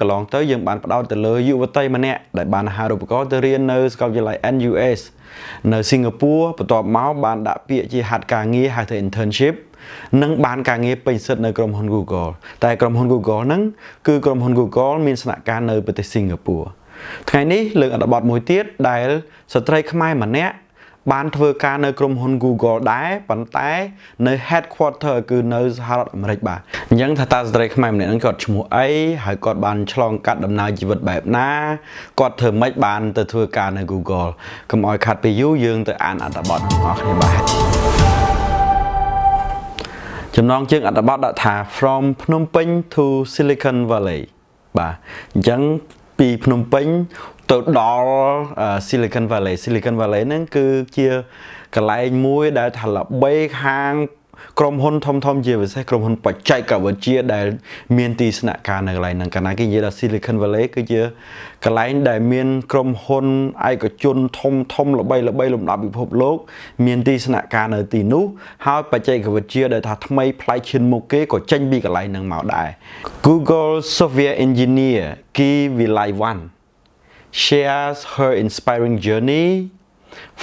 កន្លងទៅយើងបានផ្ដោតទៅលើយុវតីម្នាក់ដែលបានអាហារូបករណ៍ទៅរៀននៅសាកលវិទ្យាល័យ NUS នៅសិង្ហបុរីបន្ទាប់មកបានដាក់ពាក្យជាហាត់ការងារហៅថា internship និងបានការងារពេញសិទ្ធិនៅក្រុមហ៊ុន Google តែក្រុមហ៊ុន Google ហ្នឹងគឺក្រុមហ៊ុន Google មានស្នាក់ការនៅប្រទេសសិង្ហបុរីថ្ងៃនេះលើកអត្ថបទមួយទៀតដែលស្ត្រីខ្មែរម្នាក់បានធ្វើការនៅក្រុមហ៊ុន Google ដែរប៉ុន្តែនៅ headquarter គឺនៅសហរដ្ឋអាមេរិកបាទអញ្ចឹងថាតើស្ត្រីខ្មែរម្នាក់ហ្នឹងគាត់ឈ្មោះអីហើយគាត់បានឆ្លងកាត់ដំណើរជីវិតបែបណាគាត់ធ្វើម៉េចបានទៅធ្វើការនៅ Google កុំឲ្យខាត់ពេលយូរយើងទៅអានអត្ថបទទាំងអស់គ្នាបាទចំណងជើងអត្ថបទដាក់ថា From Phnom Penh to Silicon Valley បាទអញ្ចឹងពីភ្នំពេញទៅដល់ Silicon Valley Silicon Valley ហ្នឹងគឺជាកន្លែងមួយដែលថាល្បីខាងក្រុមហ៊ុនធំធំជាពិសេសក្រុមហ៊ុនបច្ចេកវិទ្យាដែលមានទីស្នាក់ការនៅកន្លែងហ្នឹងកាលណាគេនិយាយដល់ Silicon Valley គឺជាកន្លែងដែលមានក្រុមហ៊ុនឯកជនធំធំល្បីល្បីលំដាប់ពិភពលោក មានទីស្នាក់ការនៅទីនោះហើយបច្ចេកវិទ្យាដែលថាថ្មីប្លែកឈានមុខគេក៏ចេញពីកន្លែងហ្នឹងមកដែរ Google software engineer Ky Vilaivan shares her inspiring journey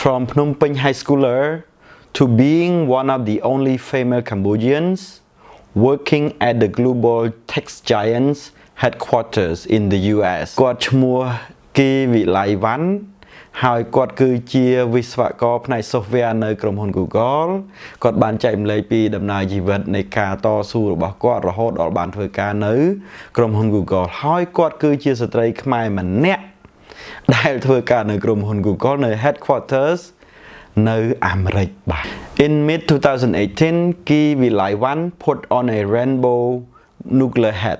from Phnom Penh high schooler to being one of the only female Cambodians working at the global tech giants headquarters in the US គាត់ឈ្មោះគីវិលៃវ៉ាន់ហើយគាត់គឺជាវិស្វករផ្នែក software នៅក្រុមហ៊ុន Google គាត់បានចែករំលែកពីដំណើរជីវិតនៃការតស៊ូរបស់គាត់រហូតដល់បានធ្វើការនៅក្រុមហ៊ុន Google ហើយគាត់គឺជាស្ត្រីខ្មែរម្នាក់ដែលធ្វើការនៅក្រុមហ៊ុន Google នៅ headquarters នៅអាមេរិកបាទ In mid 2018 Ky Vilaivan put on a rainbow nuclear hat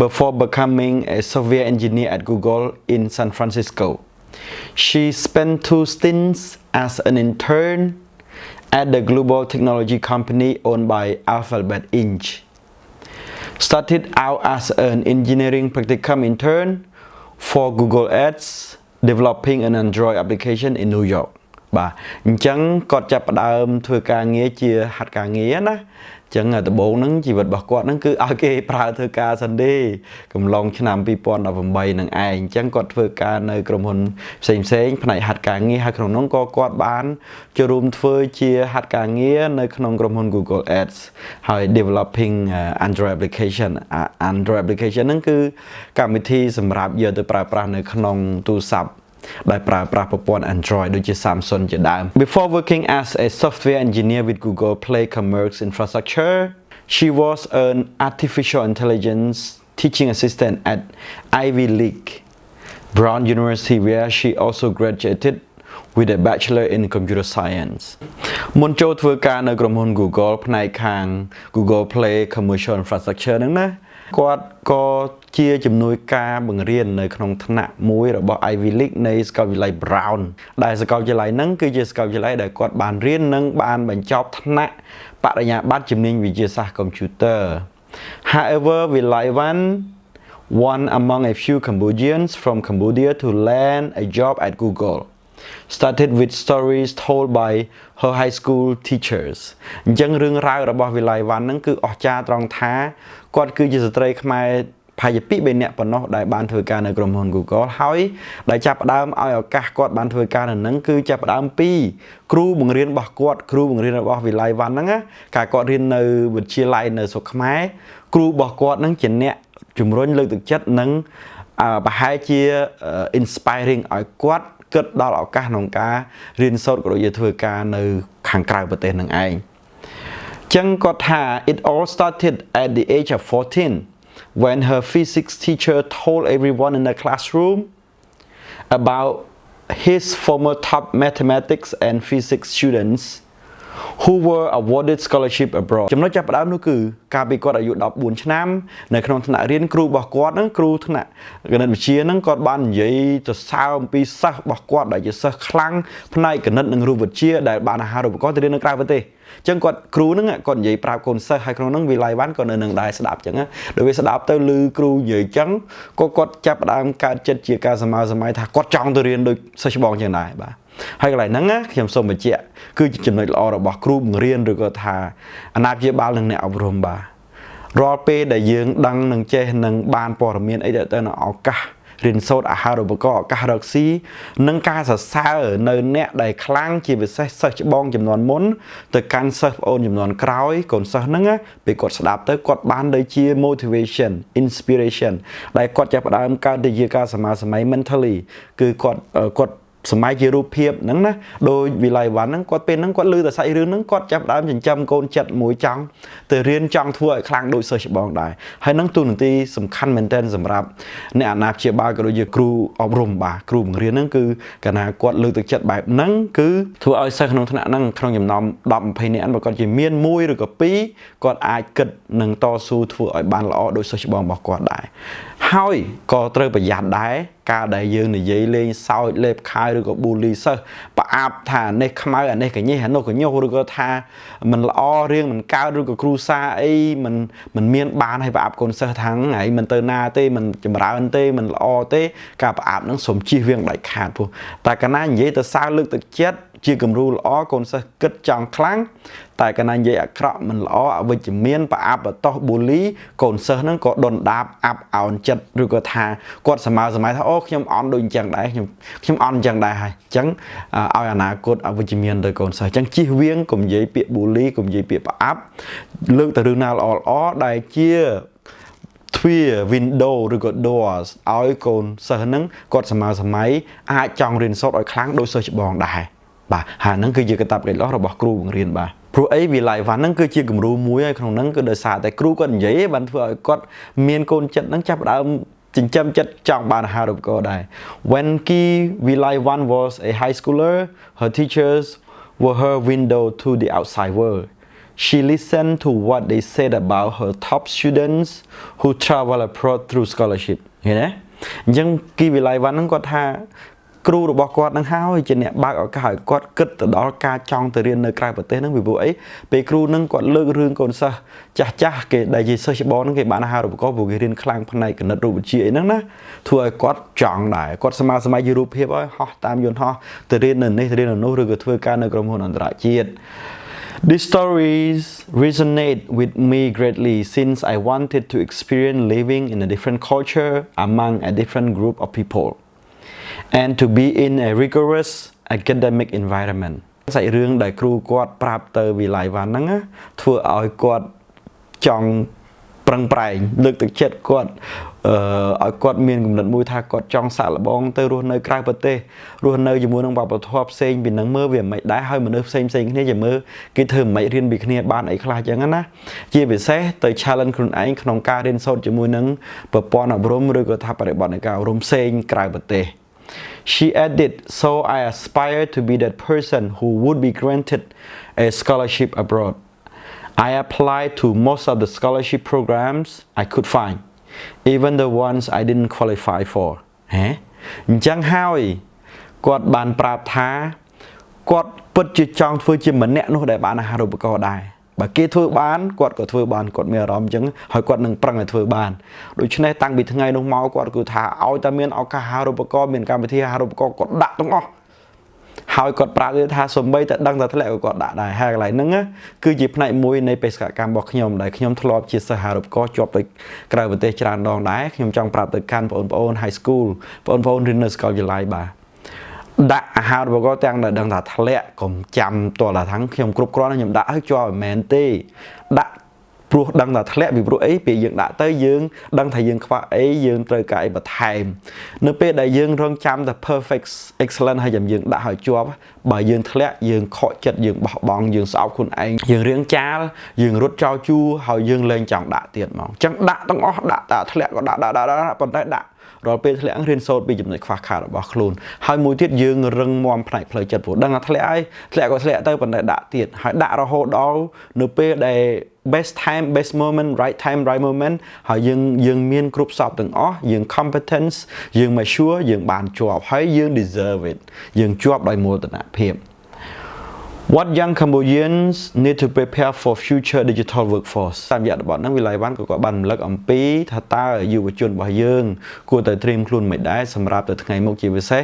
before becoming a software engineer at Google in San Francisco. She spent two stints as an intern at the global technology company owned by Alphabet Inc. Started out as an engineering practicum intern for Google Ads, developing an Android application in New York. បាទអញ្ចឹងគាត់ចាប់ផ្ដើមធ្វើការងារជាហាត់ការងារណាអញ្ចឹងដំបូងហ្នឹងជីវិតរបស់គាត់ហ្នឹងគឺឲ្យគេប្រើធ្វើការសិនទេកំឡុងឆ្នាំ2018ហ្នឹងឯងអញ្ចឹងគាត់ធ្វើការនៅក្រុមហ៊ុនផ្សេងផ្សេងផ្នែកហាត់ការងារហើយក្នុងនោះក៏គាត់បានចូលរួមធ្វើជាហាត់ការងារនៅក្នុងក្រុមហ៊ុន Google Ads ហើយ developing Android application Android application ហ្នឹងគឺកម្មវិធីសម្រាប់យកទៅប្រើប្រាស់នៅក្នុងទូរស័ព្ទដែលប្រើប្រាស់ប្រព័ន្ធ Android ដូចជា Samsung ជាដើម Before working as a software engineer with Google Play Commerce Infrastructure, she was an artificial intelligence teaching assistant at Ivy League Brown University, where she also graduated with a bachelor in computer science. មុនចូលធ្វើការនៅក្រុមហ៊ុន Google ផ្នែកខាង Google Play Commercial Infrastructure ហ្នឹងណាគាត់ក៏ជាជំនួយការបង្រៀននៅក្នុងថ្នាក់មួយរបស់ Ivy League នៃសាកលវិទ្យាល័យ Brown ដែលសាកលវិទ្យាល័យហ្នឹងគឺជាសាកលវិទ្យាល័យដែលគាត់បានរៀននិងបានបញ្ចប់ថ្នាក់បរិញ្ញាបត្រជំនាញវិទ្យាសាស្ត្រកុំព្យូទ័រ However, Vilaivan, one among a few Cambodians from Cambodia to land a job at Google, started with stories told by her high school teachers. អញ្ចឹងរឿងរ៉ាវរបស់វិល័យវ៉ាន់ហ្នឹងគឺអស្ចារ្យត្រង់ថាគាត់គឺជាស្ត្រីខ្មែរប្រហែលជា2 3នាក់ប៉ុណ្ណោះដែលបានធ្វើការនៅក្រុមហ៊ុន Google ហើយដែលចាប់ផ្ដើមឲ្យឱកាសគាត់បានធ្វើការនៅនឹងគឺចាប់ផ្ដើមពីគ្រូបង្រៀនរបស់គាត់គ្រូបង្រៀនរបស់វិល័យវ៉ាន់ហ្នឹងណាកាលគាត់រៀននៅវិទ្យាល័យនៅស្រុកខ្មែរគ្រូរបស់គាត់ហ្នឹងជាអ្នកជំរុញលើកទឹកចិត្តនិងប្រហែលជា inspiring ឲ្យគាត់គិតដល់ឱកាសក្នុងការរៀនសូត្រក៏ដូចជាធ្វើការនៅខាងក្រៅប្រទេសនឹងឯងចឹងគាត់ថា It all started at the age of 14 when her physics teacher told everyone in the classroom about his former top mathematics and physics students who were awarded scholarship abroad. ចំណុចចាប់ផ្ដើមនោះគឺកាលពីគាត់អាយុ14ឆ្នាំនៅក្នុងថ្នាក់រៀនគ្រូរបស់គាត់ហ្នឹងគ្រូថ្នាក់គណិតវិទ្យាហ្នឹងគាត់បាននិយាយទៅសើអំពីសិស្សរបស់គាត់ដែលជាសិស្សខ្លាំងផ្នែកគណិតនិងរូបវិទ្យាដែលបានអាហារូបករណ៍ទៅរៀននៅក្រៅប្រទេសអញ្ចឹងគាត់គ្រូហ្នឹងគាត់និយាយប្រាប់កូនសិស្សហើយក្នុងហ្នឹងវិល័យវ៉ាន់ក៏នៅនឹងដែរស្ដាប់អញ្ចឹងដល់វាស្ដាប់ទៅឮគ្រូនិយាយអញ្ចឹងក៏គាត់ចាប់ផ្ដើមកើតចិត្តជាការសម័យសម័យថាគាត់ចង់ទៅរៀនដូចសិស្សច្បងអញ្ចឹងដែរបាទហើយកន្លែងហ្នឹងណាខ្ញុំសូមបញ្ជាក់គឺជាចំណុចល្អរបស់គ្រូបង្រៀនឬក៏ថាអាណាព្យាបាលនិងអ្នកអប់រំបាទ រាល់ពេលដែលយើងដឹងនឹងចេះនឹងបានព័ត៌មានអីដែលទៅនឹងឱកាសរៀនសូត្រអាហារូបករណ៍ឱកាសរកស៊ីនិងការសរសើរនៅអ្នកដែលខ្លាំងជាពិសេសសិស្សច្បងចំនួនមុនទៅកាន់សិស្សប្អូនចំនួនក្រោយកូនសិស្សហ្នឹងពេលគាត់ស្ដាប់ទៅគាត់បានដូចជា motivation inspiration ដែលគាត់ចាប់ផ្ដើមកើតទៅជាការសមាសម័យ mentally គឺគាត់គាត់សម័យជារូបភាពហ្នឹងណាដោយវិល័យវ៉ាន់ហ្នឹងគាត់ពេលហ្នឹងគាត់ឮតែសាច់រឿងហ្នឹងគាត់ចាប់ដើមចិញ្ចឹមកូនចិត្តមួយចង់ទៅរៀនចង់ធ្វើឲ្យខ្លាំងដូចសិស្សច្បងដែរហើយហ្នឹងទូនាទីសំខាន់មែនទែនសម្រាប់អ្នកអាណាព្យាបាលក៏ដូចជាគ្រូអប់រំបាទគ្រូបង្រៀនហ្នឹងគឺកាលណាគាត់លើកទឹកចិត្តបែបហ្នឹងគឺធ្វើឲ្យសិស្សក្នុងថ្នាក់ហ្នឹងក្នុងចំណោម10 20នាក់បើគាត់ជាមានមួយឬក៏ពីរគាត់អាចគិតនឹងតស៊ូធ្វើឲ្យបានល្អដូចសិស្សច្បងរបស់គាត់ដែរហើយក៏ត្រូវប្រយ័ត្នដែរការដែលយើងនិយាយលេងសើចលេបខាយឬក៏ bully សិស្សប្រអាប់ថានេះខ្មៅអានេះកញេះអានោះកញុះឬក៏ថាមិនល្អរៀងមិនកើតឬក៏គ្រូសាអីមិនមិនមានបានឲ្យប្រអាប់កូនសិស្សថាថ្ងៃមិនទៅណាទេមិនចម្រើនទេមិនល្អទេការប្រអាប់ហ្នឹងសូមជៀសវាងដាច់ខាតព្រោះតែកាលណានិយាយទៅសើលើកទឹកចិត្តជាគំរូល្អកូនសិស្សគិតចង់ខ្លាំងតែកាលណានិយាយអាក្រក់មិនល្អអវិជ្ជមានប្រអាប់បតោះ bully កូនសិស្សហ្នឹងក៏ដុនដាបអាប់អោនចិត្តឬក៏ថាគាត់សម័យសម័យថាអូខ្ញុំអន់ដូចអញ្ចឹងដែរខ្ញុំខ្ញុំអន់អញ្ចឹងដែរហើយអញ្ចឹងឲ្យអនាគតអវិជ្ជមានទៅកូនសិស្សអញ្ចឹងជៀសវាងកុំនិយាយពាក្យ bully កុំនិយាយពាក្យប្រអាប់លើកទៅរឿងណាល្អល្អដែលជាទ្វារ window ឬក៏ doors ឲ្យកូនសិស្សហ្នឹងគាត់សម័យសម័យអាចចង់រៀនសូត្រឲ្យខ្លាំងដូចសិស្សច្បងដែរបាទហើយហ្នឹងគឺជាកាតព្វកិច្ចរបស់គ្រូបង្រៀនបាទព្រោះអីវិល័យវ៉ាន់ហ្នឹងគឺជាគំរូមួយហើយក្នុងហ្នឹងគឺដោយសារតែគ្រូគាត់និយាយបានធ្វើឲ្យគាត់មានកូនចិត្តហ្នឹងចាប់ដើមចិញ្ចឹមចិត្តចង់បានអាហារូបករណ៍ដែរ When Ki Vilay Wan was a high schooler, her teachers were her window to the outside world. She listened to what they said about her top students who travel abroad through scholarship. ឃើញទេអញ្ចឹងគីវិល័យវ៉ាន់ហ្នឹងគាត់ថាគ្រូរបស់គាត់នឹងហើយជាអ្នកបើកឱកាសឲ្យគាត់គិតទៅដល់ការចង់ទៅរៀននៅក្រៅប្រទេសហ្នឹងពីព្រោះអីពេលគ្រូនឹងគាត់លើករឿងកូនសិស្សចាស់ចាស់គេដែលជាសិស្សច្បងហ្នឹងគេបានអាហារូបករណ៍ព្រោះគេរៀនខ្លាំងផ្នែកគណិតរូបវិទ្យាអីហ្នឹងណាធ្វើឲ្យគាត់ចង់ដែរគាត់ស្មាសម័យជារូបភាពឲ្យហោះតាមយន្តហោះទៅរៀននៅនេះទៅរៀននៅនោះឬក៏ធ្វើការនៅក្រុមហ៊ុនអន្តរជាតិ These stories resonate with me greatly since I wanted to experience living in a different culture among a different group of people and to be in a rigorous academic environment. សាច់រឿងដែលគ្រូគាត់ប្រាប់ទៅវិល័យវ៉ាន់ហ្នឹងធ្វើឲ្យគាត់ចង់ប្រឹងប្រែងលើកទឹកចិត្តគាត់អឺឲ្យគាត់មានគំនិតមួយថាគាត់ចង់សាកល្បងទៅរស់នៅក្រៅប្រទេសរស់នៅជាមួយនឹងវប្បធម៌ផ្សេងពីនឹងមើលវាមិនដែរហើយមនុស្សផ្សេងផ្សេងគ្នាជាមើលគេធ្វើមិនរៀនពីគ្នាបានអីខ្លះចឹងណាជាពិសេសទៅ challenge ខ្លួនឯងក្នុងការរៀនសូត្រជាមួយនឹងប្រព័ន្ធអប់រំឬក៏ថាបរិបទនៃការអប់រំផ្សេងក្រៅប្រទេស She added, "So I aspire to be that person who would be granted a scholarship abroad. I applied to most of the scholarship programs I could find, even the ones I didn't qualify for." ហេអញ្ចឹងហើយគាត់បានប្រាប់ថាគាត់ពិតជាចង់ធ្វើជាម្នាក់នោះដែលបានអាហារូបករណ៍ដែរបើគេធ្វើបានគាត់ក៏ធ្វើបានគាត់មានអារម្មណ៍អញ្ចឹងហើយគាត់នឹងប្រឹងឲ្យធ្វើបានដូច្នេះតាំងពីថ្ងៃនោះមកគាត់គឺថាឲ្យតែមានឱកាសអាហារូបករណ៍មានកម្មវិធីអាហារូបករណ៍គាត់ដាក់ទាំងអស់ហើយគាត់ប្រាប់ទៀតថាសំបីតែដឹងតែធ្លាក់ក៏គាត់ដាក់ដែរហើយកន្លែងហ្នឹងគឺជាផ្នែកមួយនៃបេសកកម្មរបស់ខ្ញុំដែលខ្ញុំធ្លាប់ជាសិស្សអាហារូបករណ៍ជាប់ទៅក្រៅប្រទេសច្រើនដងដែរខ្ញុំចង់ប្រាប់ទៅកាន់បងប្អូន high school បងប្អូនរៀននៅសាកលវិទ្យាល័យបាទដាក់អាហារូបករណ៍ទាំងដែលដឹងថាធ្លាក់កុំចាំតលថាខ្ញុំគ្រប់គ្រាន់ខ្ញុំដាក់ឲ្យជាប់មិនមែនទេដាក់ព្រោះដឹងថាធ្លាក់ពីព្រោះអីពេលយើងដាក់ទៅយើងដឹងថាយើងខ្វះអីយើងត្រូវការអីបន្ថែមនៅពេលដែលយើងរងចាំតែ perfect excellent ហើយចាំយើងដាក់ឲ្យជាប់បើយើងធ្លាក់យើងខកចិត្តយើងបោះបង់យើងស្អប់ខ្លួនឯងយើងរៀងចាលយើងរត់ចោលជួហើយយើងលែងចង់ដាក់ទៀតហ្មងអញ្ចឹងដាក់ទាំងអស់ដាក់តែធ្លាក់ក៏ដាក់ដាក់ដាក់ដាក់ប៉ុន្តែដាក់រាល់ពេលធ្លាក់រៀនសូត្រពីចំណុចខ្វះខាតរបស់ខ្លួនហើយមួយទៀតយើងរឹងមាំផ្នែកផ្លូវចិត្តព្រោះដឹងថាធ្លាក់ហើយធ្លាក់ក៏ធ្លាក់ទៅប៉ុន្តែដាក់ទៀតហើយដាក់រហូតដល់នៅពេលដែល best time, best moment, right time, right moment ហើយយើងយើងមានគ្រប់សពទាំងអស់យើង competence យើង mature យើងបានជាប់ហើយយើង deserve it យើងជាប់ដោយមោទនភាព What young Cambodians need to prepare for future digital workforce. តាមរយៈបទហ្នឹងវិល័យវ៉ាន់ក៏គាត់បានរំលឹកអំពីថាតើយុវជនរបស់យើងគួរតែត្រៀមខ្លួនមិនដែរសម្រាប់ទៅថ្ងៃមុខជាពិសេស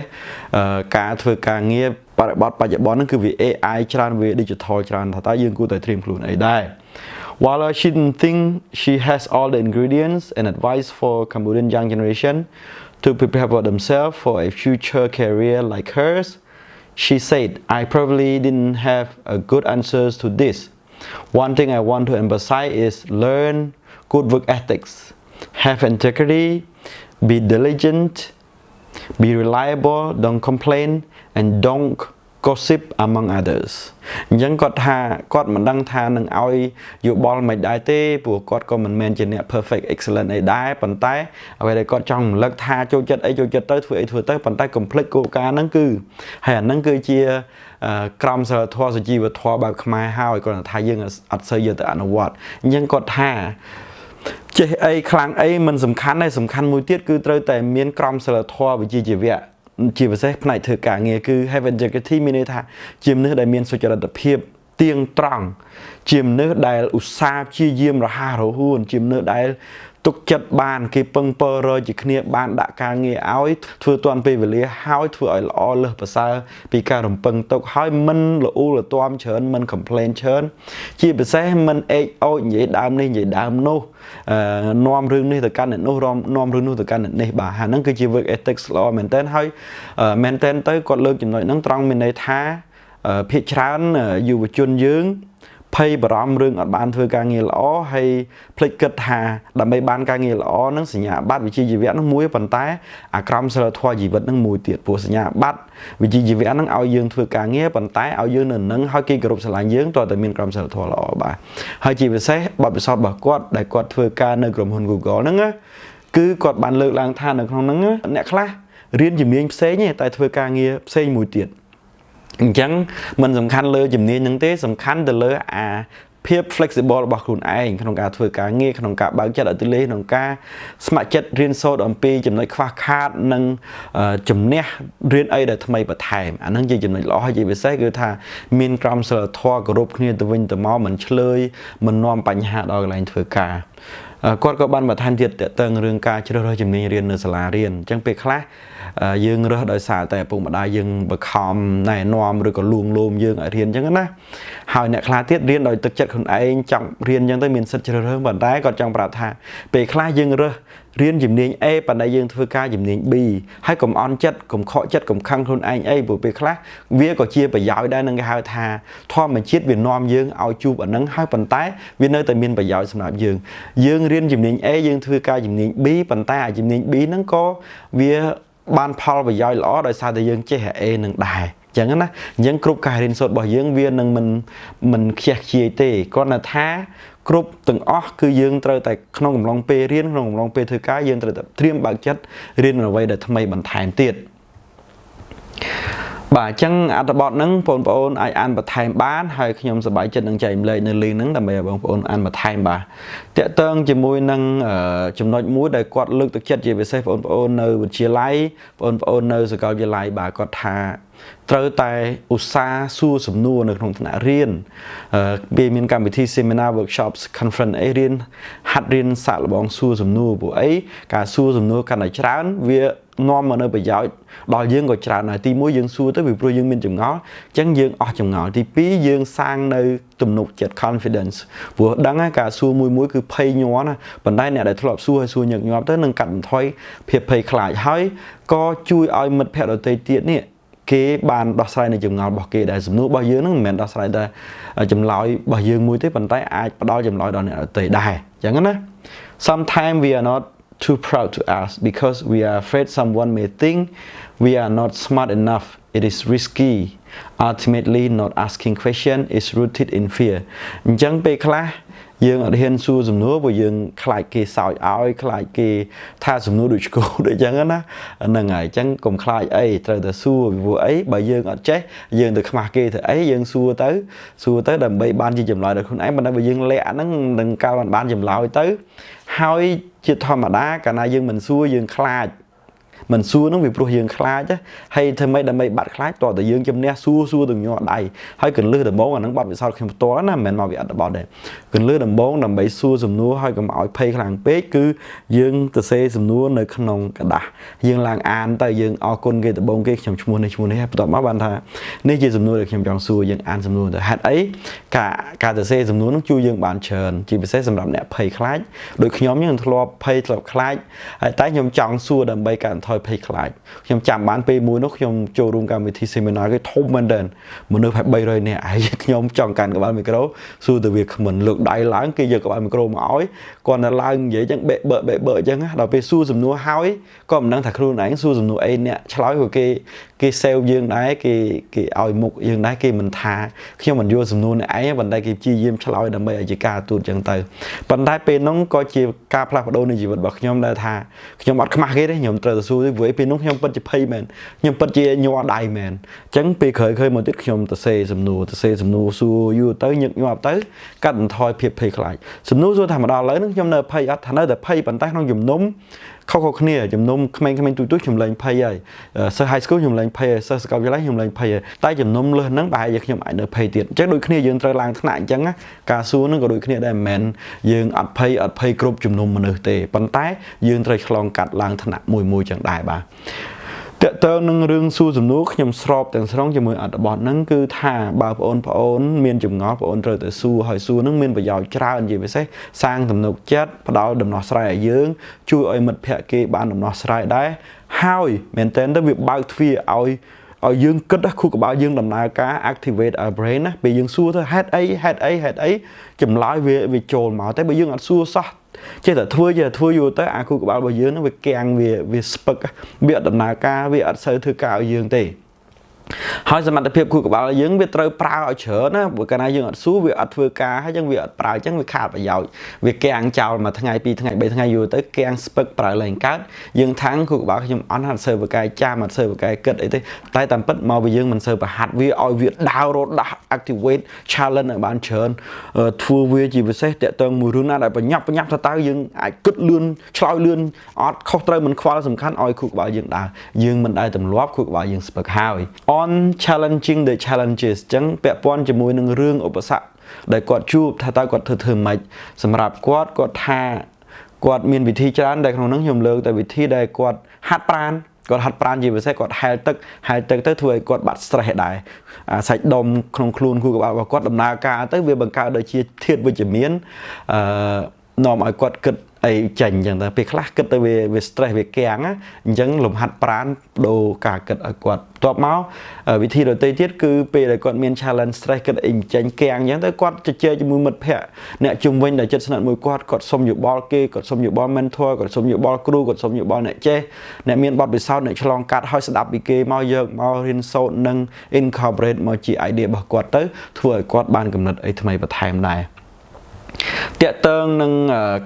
ការធ្វើការងារបរិបទបច្ចុប្បន្នហ្នឹងគឺវា AI ច្រើនវា digital ច្រើនថាតើយើងគួរតែត្រៀមខ្លួនអីដែរ។ While she didn't think she has all the ingredients and advice for Cambodian young generation to prepare for themselves for a future career like hers, she said, "I probably didn't have a good answers to this. One thing I want to emphasize is learn good work ethics, have integrity, be diligent, be reliable, don't complain, and don't gossip, among others." អញ្ចឹងគាត់ថាគាត់មិនដឹងថានឹងឲ្យយោបល់មិនដែរទេព្រោះគាត់ក៏មិនមែនជាអ្នក perfect excellent អីដែរប៉ុន្តែអ្វីដែលគាត់ចង់រំលឹកថាចូលចិត្តអីចូលចិត្តទៅធ្វើអីធ្វើទៅប៉ុន្តែកុំភ្លេចគោលការណ៍ហ្នឹងគឺហើយអាហ្នឹងគឺជាក្រមសីលធម៌សុជីវធម៌បែបខ្មែរហើយគាត់ថាយើងអត់សូវយកទៅអនុវត្តអញ្ចឹងគាត់ថាចេះអីខ្លាំងអីមិនសំខាន់ទេសំខាន់មួយទៀតគឺត្រូវតែមានក្រមសីលធម៌វិជ្ជាជីវៈជាពិសេសផ្នែកធ្វើការងារគឺ have integrity មានន័យថាជាមនុស្សដែលមានសុចរិតភាពទៀងត្រង់ជាមនុស្សដែលឧស្សាហ៍ព្យាយាមរហ័សរហួនជាមនុស្សដែលទុកចិត្តបានគេពឹងពររជាគ្នាបានដាក់ការងារឲ្យធ្វើទាន់ពេលវេលាហើយធ្វើឲ្យល្អលើសប្រសើរពីការរំពឹងទុកហើយមិនលអ៊ូលទាំច្រើនមិន complain ច្រើនជាពិសេសមិនអេកអូចនិយាយដើមនេះនិយាយដើមនោះនាំរឿងនេះទៅកាន់អ្នកនោះនាំរឿងនោះទៅកាន់អ្នកនេះបាទហើយហ្នឹងគឺជា work ethics ល្អមែនតើហើយមែនតើទៅគាត់លើកចំណុចហ្នឹងត្រង់មានន័យថាភាគច្រើនយុវជនយើងភ័យបារម្ភរឿងអត់បានធ្វើការងារល្អហើយភ្លេចគិតថាដើម្បីបានការងារល្អនឹងសញ្ញាបត្រវិជ្ជាជីវៈនឹងមួយប៉ុន្តែអាក្រមសីលធម៌ជីវិតនឹងមួយទៀតព្រោះសញ្ញាបត្រវិជ្ជាជីវៈនឹងឲ្យយើងធ្វើការងារប៉ុន្តែឲ្យយើងនៅនឹងឲ្យគេគោរពស្រឡាញ់យើងតើតែមានក្រមសីលធម៌ល្អបាទហើយជាពិសេសបទពិសោធន៍របស់គាត់ដែលគាត់ធ្វើការនៅក្រុមហ៊ុន Google ហ្នឹងណាគឺគាត់បានលើកឡើងថានៅក្នុងហ្នឹងអ្នកខ្លះរៀនជំនាញផ្សេងទេតែធ្វើការងារផ្សេងមួយទៀតអញ្ចឹងមិនសំខាន់លើជំនាញហ្នឹងទេសំខាន់ទៅលើអាភាព flexible របស់ខ្លួនឯងក្នុងការធ្វើការងារក្នុងការបើកចិត្តឲ្យទូលាយក្នុងការស្ម័គ្រចិត្តរៀនសូត្រអំពីចំណុចខ្វះខាតនិងជំនះរៀនអីដែលថ្មីបន្ថែមអាហ្នឹងជាចំណុចល្អហើយជាពិសេសគឺថាមានក្រមសីលធម៌គោរពគ្នាទៅវិញទៅមកមិនឆ្លើយមិននាំបញ្ហាដល់កន្លែងធ្វើការគាត់ក៏បានបន្ថែមទៀតតើតើរឿងការជ្រើសរើសជំនាញរៀននៅសាលារៀនអញ្ចឹងពេលខ្លះយើងរើសដោយសារតែឪពុកម្ដាយយើងបខំណែនាំឬក៏លួងលោមយើងឲ្យរៀនអញ្ចឹងណាហើយអ្នកខ្លះទៀតរៀនដោយទឹកចិត្តខ្លួនឯងចង់រៀនអញ្ចឹងទៅមានសិទ្ធិជ្រើសរើសប៉ុន្តែគាត់ចង់ប្រាប់ថាពេលខ្លះយើងរើសរៀនជំនាញ A ប៉ុន្តែយើងធ្វើការជំនាញ B ហើយកុំអន់ចិត្តកុំខកចិត្តកុំខឹងខ្លួនឯងអីព្រោះពេលខ្លះវាក៏ជាប្រយោជន៍ដែរនឹងគេហៅថាធម្មជាតិវានាំយើងឲ្យជួបអាហ្នឹងហើយប៉ុន្តែវានៅតែមានប្រយោជន៍សម្រាប់យើងយើងរៀនជំនាញ A យើងធ្វើការជំនាញ B ប៉ុន្តែអាជំនាញ B ហ្នឹងក៏វាបានផលប្រយោជន៍ល្អដោយសារតែយើងចេះ A នឹងដែរចឹងណាអញ្ចឹងគ្រប់ការរៀនសូត្ររបស់យើងវានឹងមិនមិនខ្ជះខ្ជាយទេគ្រាន់តែថាគ្រប់ទាំងអស់គឺយើងត្រូវតែក្នុងកំឡុងពេលរៀនក្នុងកំឡុងពេលធ្វើការយើងត្រូវតែត្រៀមបើកចិត្តរៀនអ្វីដែលថ្មីបន្ថែមទៀតបាទអញ្ចឹងអត្ថបទហ្នឹងបងប្អូនអាចអានបន្ថែមបានហើយខ្ញុំសប្បាយចិត្តនឹងចែករំលែកនៅ link ហ្នឹងដើម្បីឲ្យបងប្អូនអានបន្ថែមបាទតាក់ទងជាមួយនឹងចំណុចមួយដែលគាត់លើកទឹកចិត្តជាពិសេសបងប្អូននៅវិទ្យាល័យបងប្អូននៅសាកលវិទ្យាល័យបាទគាត់ថាត្រូវតែឧស្សាហ៍សួរសំណួរនៅក្នុងថ្នាក់រៀនពេលមានកម្មវិធី seminar, workshops, conference អីរៀនហាត់រៀនសាកល្បងសួរសំណួរព្រោះអីការសួរសំណួរកាន់តែច្រើនវានាំមកនៅប្រយោជន៍ដល់យើងក៏ច្រើនដែរទី1យើងសួរទៅពីព្រោះយើងមានចម្ងល់អញ្ចឹងយើងអស់ចម្ងល់ទី2យើងសាងនៅទំនុកចិត្ត confidence ព្រោះដឹងថាការសួរមួយមួយគឺភ័យញ័រណាប៉ុន្តែអ្នកដែលធ្លាប់សួរហើយសួរញឹកញាប់ទៅនឹងកាត់បន្ថយភាពភ័យខ្លាចហើយក៏ជួយឲ្យមិត្តភ័ក្តិដទៃទៀតនេះគេបានដោះស្រាយនៅចម្ងល់របស់គេដែលសំណួររបស់យើងហ្នឹងមិនមែនដោះស្រាយតែចម្លើយរបស់យើងមួយទេប៉ុន្តែអាចផ្ដល់ចម្លើយដល់អ្នកដទៃដែរអញ្ចឹងណា Sometimes we are not too proud to ask because we are afraid someone may think we are not smart enough. It is risky. Ultimately, not asking question is rooted in fear. អញ្ចឹងពេលខ្លះយើងអត់ហ៊ានសួរសំណួរព្រោះយើងខ្លាចគេសើចឲ្យខ្លាចគេថាសំណួរដូចឆ្កោដូចអញ្ចឹងណាហ្នឹងហើយអញ្ចឹងកុំខ្លាចអីត្រូវតែសួរពីព្រោះអីបើយើងអត់ចេះយើងទៅខ្មាស់គេទៅអីយើងសួរទៅសួរទៅដើម្បីបានជាចម្លើយដល់ខ្លួនឯងប៉ុន្តែបើយើងលាក់ហ្នឹងនឹងកាលមិនបានចម្លើយទៅហើយជាធម្មតាកាលណាយើងមិនសួរយើងខ្លាច មិនសួរនឹងវាព្រោះយើងខ្លាចហើយធ្វើម៉េចដើម្បីបាត់ខ្លាចតោះតែយើងជំនះសួរសួរទាំងញ័រដៃហើយកលឹះដំបងអានឹងបាត់វិសោធន៍ខ្ញុំផ្ទាល់ណាមិនមែនមកពីអត្ថបទទេកលឹះដំបងដើម្បីសួរសំណួរហើយកុំឲ្យភ័យខ្លាំងពេកគឺយើងទៅសេសំណួរនៅក្នុងក្រដាសយើងឡើងអានទៅយើងអរគុណគេដំបងគេខ្ញុំឈ្មោះនេះឈ្មោះនេះហើយបន្ទាប់មកបានថានេះជាសំណួរដែលខ្ញុំចង់សួរយើងអានសំណួរទៅហេតុអីការការទៅសេសំណួរនោះជួយយើងបានច្រើនជាពិសេសសម្រាប់អ្នកភ័យខ្លាចដូចខ្ញុំយើងធ្លាប់ភ័យធ្លាប់ខ្លាចហើយតែខ្ញុំចង់សួរដើម្បីកាត់បន្ថយភ័យខ្លាចខ្ញុំចាំបានពេលមួយនោះខ្ញុំចូលរួមកម្មវិធី seminar គេធំមែនទែនមនុស្សប្រហែល300នាក់ហើយខ្ញុំចង់កាន់ក្បាលមីក្រូសួរទៅវាគ្មិនលើកដៃឡើងគេយកក្បាលមីក្រូមកឲ្យគាត់នៅឡើងនិយាយចឹងបែកបើបែកបើចឹងដល់ពេលសួរសំណួរហើយក៏មិនដឹងថាខ្លួនឯងសួរសំណួរអីអ្នកឆ្លើយក៏គេគេ save យើងដែរគេគេឲ្យមុខយើងដែរគេមិនថាខ្ញុំមិនយល់សំណួរអ្នកឯងប៉ុន្តែគេព្យាយាមឆ្លើយដើម្បីឲ្យជាការទូតចឹងទៅប៉ុន្តែពេលនោះក៏ជាការផ្លាស់ប្ដូរនៃជីវិតរបស់ខ្ញុំដែរថាខ្ញុំអត់ខ្មាស់គេទេខ្ញុំត្រូវទៅសួរទេព្រោះពេលនោះខ្ញុំពិតជាភ័យមែនខ្ញុំពិតជាញ័រដៃមែនអញ្ចឹងពេលក្រោយឃើញមកទៀតខ្ញុំទៅសេសំណួរទៅសេសំណួរសួរយូរទៅញឹកញាប់ទៅកាត់បន្ថយភាពភ័យខ្លាចសំណួរសួរថាមកដល់ឥឡូវហ្នឹងខ្ញុំនៅភ័យអត់ថានៅតែភ័យប៉ុន្តែក្នុងជំនុំខុសៗគ្នាជំនុំក្មេងៗទូចៗខ្ញុំលែងភ័យហើយសិស្ស high school ខ្ញុំលែងភ័យហើយសិស្សសាកលវិទ្យាល័យខ្ញុំលែងភ័យហើយតែជំនុំលើសហ្នឹងប្រហែលជាខ្ញុំអាចនៅភ័យទៀតអញ្ចឹងដូចគ្នាយើងត្រូវឡើងថ្នាក់អញ្ចឹងណាការសួរហ្នឹងក៏ដូចគ្នាដែរមិនមែនយើងអត់ភ័យអត់ភ័យគ្រប់ជំនុំមនុស្សទេប៉ុន្តែយើងត្រូវឆ្លងកាត់ឡើងថ្នាក់មួយមួយចឹងដែរបាទតើតើនឹងរឿងសួរសំណួរខ្ញុំស្របទាំងស្រុងជាមួយអត្ថបទហ្នឹងគឺថាបើបងប្អូនមានចម្ងល់បងប្អូនត្រូវតែសួរហើយសួរហ្នឹងមានប្រយោជន៍ច្រើនជាពិសេសសាងទំនុកចិត្តផ្ដល់ដំណោះស្រាយឲ្យយើងជួយឲ្យមិត្តភ័ក្តិគេបានដំណោះស្រាយដែរហើយមែនតើទៅវាបើកទ្វារឲ្យឲ្យយើងគិតខួរក្បាលយើងដំណើរការ activate our brain ណាពេលយើងសួរទៅហេតុអីហេតុអីហេតុអីចម្លើយវាវាចូលមកតែបើយើងអត់សួរសោះចេះតែធ្វើចេះតែធ្វើយូរទៅអាខួរក្បាលរបស់យើងនឹងវាកាំងវាវាស្ពឹកវាអត់ដំណើរការវាអត់សូវធ្វើការឲ្យយើងទេហើយសមត្ថភាពខួរក្បាលយើងវាត្រូវប្រើឲ្យច្រើនណាបើកាលណាយើងអត់សួរវាអត់ធ្វើការហើយយើងវាអត់ប្រើអញ្ចឹងវាខាតប្រយោជន៍វាកាំងចោលមួយថ្ងៃពីរថ្ងៃបីថ្ងៃយូរទៅកាំងស្ពឹកប្រើលែងកើតយើងថាំងខួរក្បាលខ្ញុំអន់អត់សូវបកែចាំអត់សូវបកែគិតអីទេតែតាមពិតមកវាយើងមិនសូវប្រហាត់វាឲ្យវាដើររត់ដាស់ activate challenge ឲ្យបានច្រើនធ្វើវាជាពិសេសតាក់ទងមួយរឿងណាដែលបញ្ញាប់បញ្ញាប់ទៅតើយើងអាចគិតលឿនឆ្លើយលឿនអត់ខុសត្រូវមិនខ្វល់សំខាន់ឲ្យខួរក្បាលយើងដើរយើងមិនដែលទម្លាប់ខួរក្បាលយើងស្ពឹកហើយ on challenging the challenges ចឹងពាក់ព័ន្ធជាមួយនឹងរឿងឧបសគ្គដែលគាត់ជួបថាតើគាត់ធ្វើធ្វើម៉េចសម្រាប់គាត់គាត់ថាគាត់មានវិធីច្រើនដែលក្នុងនោះខ្ញុំលើកតែវិធីដែលគាត់ហាត់ប្រាណគាត់ហាត់ប្រាណជាពិសេសគាត់ហែលទឹកហែលទឹកទៅធ្វើឲ្យគាត់បាត់ stress ដែរអាសាច់ដុំក្នុងខ្លួនខួរក្បាលរបស់គាត់ដំណើរការទៅវាបង្កើតដូចជាធាតុវិជ្ជមានអឺនាំឲ្យគាត់គិតអីចេញអញ្ចឹងទៅពេលខ្លះគិតទៅវាវា stress វាកាំងណាអញ្ចឹងលំហាត់ប្រាណដូរការគិតឲ្យគាត់បន្ទាប់មកវិធីដទៃទៀតគឺពេលដែលគាត់មាន challenge stress គិតអីចេញកាំងអញ្ចឹងទៅគាត់ជជែកជាមួយមិត្តភ័ក្តិអ្នកជុំវិញដែលជិតស្និទ្ធមួយគាត់គាត់សុំយោបល់គេគាត់សុំយោបល់ mentor គាត់សុំយោបល់គ្រូគាត់សុំយោបល់អ្នកចេះអ្នកមានបទពិសោធន៍អ្នកឆ្លងកាត់ហើយស្ដាប់ពីគេមកយកមករៀនសូត្រនិង incorporate មកជា idea របស់គាត់ទៅធ្វើឲ្យគាត់បានកំណត់អីថ្មីបន្ថែមដែរតាក់ទងនឹង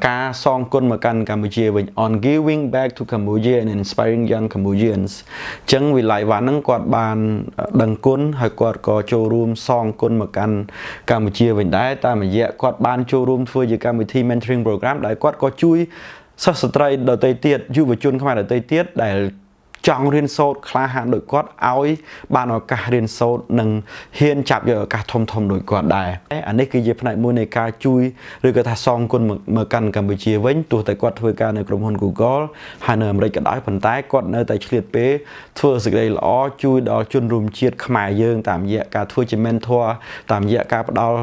ការសងគុណមកកាន់កម្ពុជាវិញ on giving back to Cambodia and inspiring young Cambodians ចឹងវិល័យវ៉ាន់ហ្នឹងគាត់បានដឹងគុណហើយគាត់ក៏ចូលរួមសងគុណមកកាន់កម្ពុជាវិញដែរតាមរយៈគាត់បានចូលរួមធ្វើជាកម្មវិធី mentoring program ដែលគាត់ក៏ជួយសិស្សស្ត្រីដទៃទៀតយុវជនខ្មែរដទៃទៀតដែលចង់រៀនសូត្រក្លាហានដូចគាត់ឲ្យបានឱកាសរៀនសូត្រនិងហ៊ានចាប់យកឱកាសធំធំដូចគាត់ដែរអានេះគឺជាផ្នែកមួយនៃការជួយឬក៏ថាសងគុណមកកាន់កម្ពុជាវិញទោះតែគាត់ធ្វើការនៅក្រុមហ៊ុន Google ហើយនៅអាមេរិកក៏ដោយប៉ុន្តែគាត់នៅតែឆ្លៀតពេលធ្វើសេចក្តីល្អជួយដល់ជនរួមជាតិខ្មែរយើងតាមរយៈការធ្វើជា mentor តាមរយៈការផ្ដល់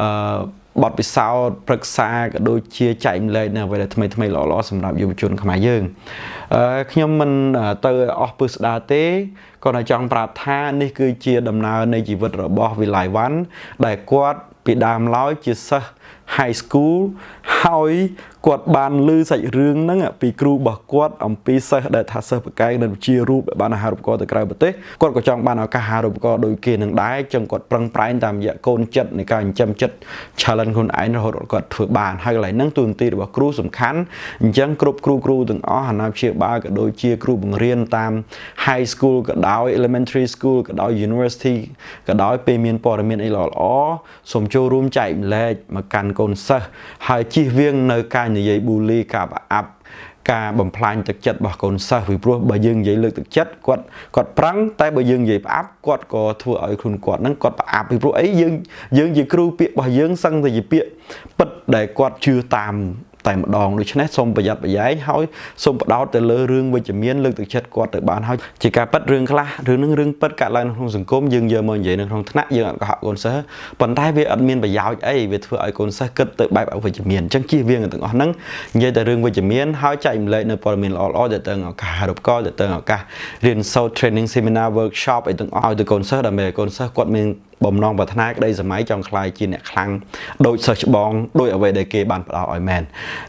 អឺបទពិសោធន៍ប្រឹក្សាក៏ដូចជាចែកម្លែកនៅអ្វីដែលថ្មីថ្មីល្អៗសម្រាប់យុវជនខ្មែរយើងអឺខ្ញុំមិនទៅអស់ពឹស្ដាទេគាត់តែចង់ប្រាប់ថានេះគឺជាដំណើរនៃជីវិតរបស់វិល័យវ៉ាន់ដែលគាត់ពីដើមឡើយជាសិស្ស high school ហើយគាត់បានឮសាច់រឿងហ្នឹងពីគ្រូរបស់គាត់អំពីសិស្សដែលថាសិស្សបកែនៅវិជារូបបានអាហារូបករណ៍ទៅក្រៅប្រទេសគាត់ក៏ចង់បានឱកាសអាហារូបករណ៍ដូចគេនឹងដែរចឹងគាត់ប្រឹងប្រែងតាមរយៈកូនចិត្តនៃការចិញ្ចឹមចិត្ត challenge ខ្លួនឯងរហូតដល់គាត់ធ្វើបានហើយកន្លែងហ្នឹងតួនាទីរបស់គ្រូសំខាន់អញ្ចឹងគ្រប់គ្រូគ្រូទាំងអស់អាណាព្យាបាលក៏ដូចជាគ្រូបង្រៀនតាម high school ក៏ដោយ elementary school ក៏ដោយ university ក៏ដោយពេលមានព័ត៌មានអីល្អៗសូមចូលរួមចែកម្លែកមកកាន់កូនសិស្សហើយជៀសវាងនៅការនិយាយ bully ការប្រអាប់ ការបំផ្លាញទឹកចិត្តរបស់កូនសិស្សពីព្រោះបើយើងនិយាយលើកទឹកចិត្តគាត់គាត់ប្រឹងតែបើយើងនិយាយផ្អាប់គាត់ក៏ធ្វើឲ្យខ្លួនគាត់ហ្នឹងគាត់ផ្អាប់ពីព្រោះអីយើងយើងជាគ្រូពាក្យរបស់យើងសឹងតែជាពាក្យពិតដែលគាត់ជឿតាមតែម្ដងដូច្នេះសូមប្រយ័ត្នប្រយែងហើយសូមផ្ដោតទៅលើរឿងវិជ្ជមានលើកទឹកចិត្តគាត់ទៅបានហើយជាការពិតរឿងខ្លះរឿងនឹងរឿងពិតកើតឡើងក្នុងសង្គមយើងយកមកនិយាយនៅក្នុងថ្នាក់យើងអត់កុហកកូនសិស្សប៉ុន្តែវាអត់មានប្រយោជន៍អីវាធ្វើឲ្យកូនសិស្សគិតទៅបែបអវិជ្ជមានអញ្ចឹងជៀសវាងទាំងអស់ហ្នឹងនិយាយតែរឿងវិជ្ជមានហើយចែករំលែកនៅព័ត៌មានល្អៗទៅទៅឱកាសអាហារូបករណ៍ទៅទៅឱកាសរៀនសូត្រ training seminar workshop អីទាំងអស់ឲ្យទៅកូនសិស្សដើម្បីឲ្យកូនសិស្សគាត់មានបំណងប្រាថ្នាក្តីសម័យចង់ក្លាយជាអ្នកខ្លាំងដូចសិស្សច្បងដោយអ្វីដែលគេបានផ្ដល់ឲ្យមែន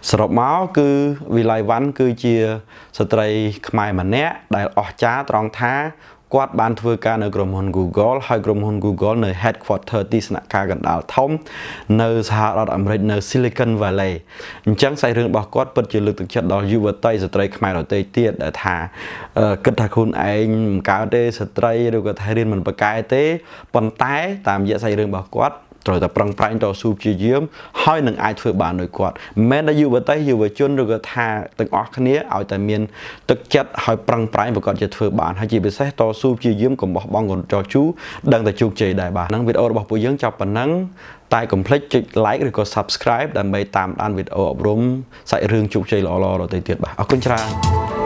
សរុបមកគឺវិល័យវ៉ាន់គឺជាស្ត្រីខ្មែរម្នាក់ដែលអស្ចារ្យត្រង់ថាគាត់បានធ្វើការនៅក្រុមហ៊ុន Google ហើយក្រុមហ៊ុន Google នៅ headquarter ទីស្នាក់ការកណ្ដាលធំនៅសហរដ្ឋអាមេរិកនៅ Silicon Valley អញ្ចឹងសាច់រឿងរបស់គាត់ពិតជាលើកទឹកចិត្តដល់យុវតីស្ត្រីខ្មែរដទៃទៀតដែលថាគិតថាខ្លួនឯងមិនកើតទេស្ត្រីឬក៏ថារៀនមិនប្រកែទេប៉ុន្តែតាមរយៈសាច់រឿងរបស់គាត់ត្រូវតែប្រឹងប្រែងតស៊ូព្យាយាមហើយនឹងអាចធ្វើបានដោយគាត់មិនមែនតែយុវតីយុវជនឬក៏ថាទាំងអស់គ្នាឲ្យតែមានទឹកចិត្តហើយប្រឹងប្រែងប្រកបជាធ្វើបានហើយជាពិសេសតស៊ូព្យាយាមកុំបោះបង់កុំចោលជូដឹងតែជោគជ័យដែរបាទហ្នឹងវីដេអូរបស់ពួកយើងចប់ប៉ុណ្ណឹងតែកុំភ្លេចចុច like ឬក៏ subscribe ដើម្បីតាមដានវីដេអូអប់រំសាច់រឿងជោគជ័យល្អៗដទៃទៀតបាទអរគុណច្រើន។